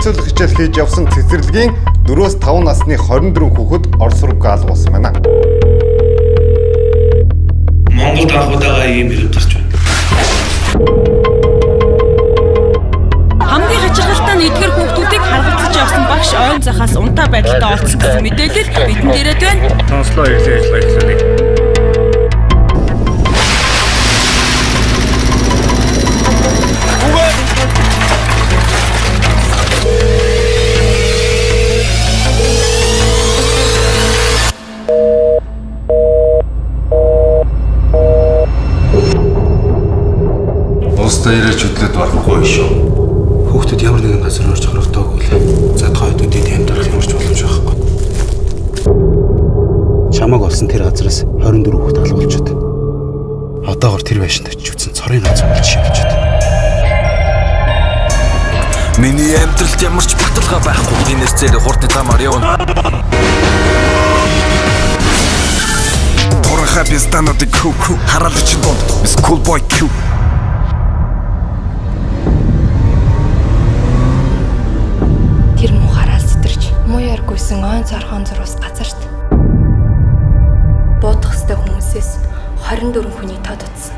Зохицуулах хичээл хийж явсан цэцэрлэгийн 4-5 насны 24 хүүхэд Орос руу алгуулсан байна. Монголд анх удаага ийм хэрэг гарч байна. Хамгийн хачирхалтай нь эдгэр хүүхдүүдийг харгалзаж явсан багш ойн захаас унтаа байдалтай олцсон гэсэн мэдээлэл бидэнд ирээд байна. Сонслоо ирлээ ажиллаа эхлэнэ. Улс дээрээ чөдлөд барахгүй шүү. Хүүхдүүд ямар нэгэн газар орж хорогдоогүй л задгай хөдөөдөө амьдарах ямар ч боломж байхгүй. Чамаг олсон тэр газараас 24 хүүхд алгуулчихэд. Одоогор тэр байшинд очиж үзсэн цорын ганц болж явчихад. Миний амьдралд ямар ч баталгаа байхгүй. Гинэс зэрэг хурдны замаар явна. Туранхай пистануудыг crew crew хараал чинь дунд. Miss Cool Boy Q. Тэр муу хараал сэтэрч муу яргүйсэн ойн цорхон зурус газарт буудах ёстой хүмүүсээс 24 хүний тод утсан.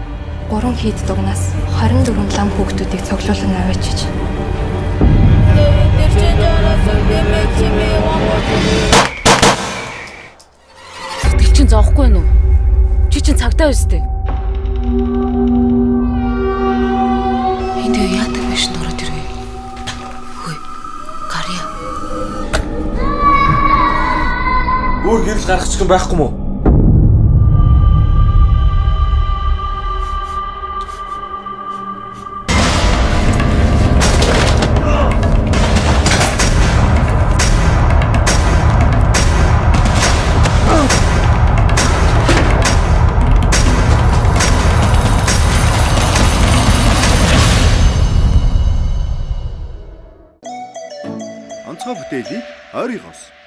Гурван хийд дугнаас 24 лам хүүхдүүдийг цоглуулан аваачиж Сэтгэл чинь зовхгүй нү? Чи чинь цагтаа өстэй. Энд тэгээ яадаг биш нөрөөд ирвэ. Хөөе. Гарья. Өөр гэрэл гаргах юм байхгүй мó? Онцгой бүтээлийг ойрынхоос